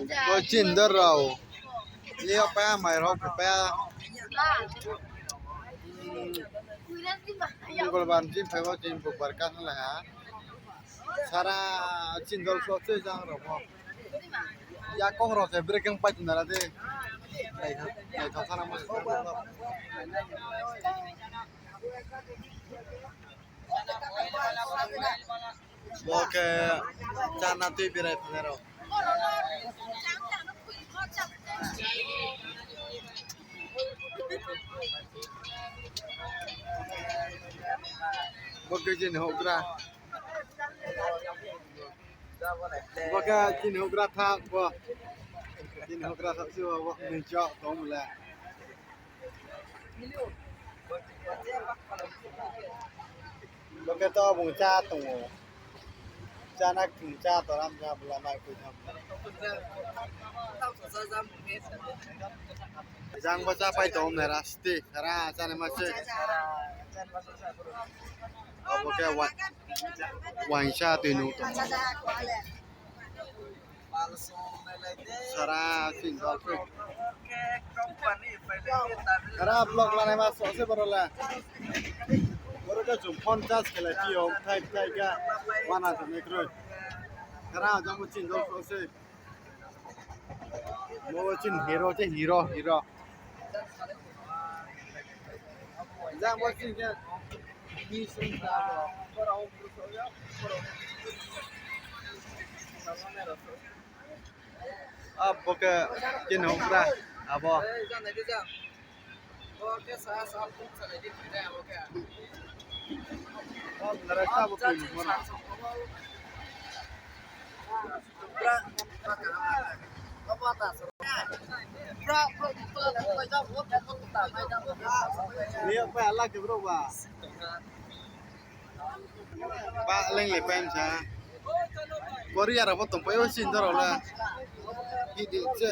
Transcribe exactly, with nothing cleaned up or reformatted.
Bo chini dol rao. Ni yo paya mai rao khe paya. Mongolbar chini phai bo chini bukbar kahnalai ha. Sara chini dol so se jang rao pho. Yakoung rao se brekhe pai tong nara de. Naithok, naithok sana ma. Bo khe chana tui berai phainai rao. Bo khe chini houhgra. Bo khe chini houhgra tha bo. Chini houhgra tha si bo, bo ni chok tong le. Bo khe to bung chá tong ou. Chá na kthung chá to ram ja bla mai khui tham. Jang bo chá pai tong nai ra sti, sara chá nai ma se. Abo khe wa-, waingsa tui nung tong. Sara chini dol khe. Sara vlog lanai ma so se boro le. Boro khe chung phone charge khe lai phi yo, thai thai khe. Wana tong nai kroi. Sara jang bo chini dol so se. Bo chini hero, chini hero, hero. Jang bo chini khe. Abo khe chini houhgra, abo. Ni yo pa ala khe bro ba. Ba leng le pai sa. Korea rao pho tongpai o chini dol rao le. Hidi se.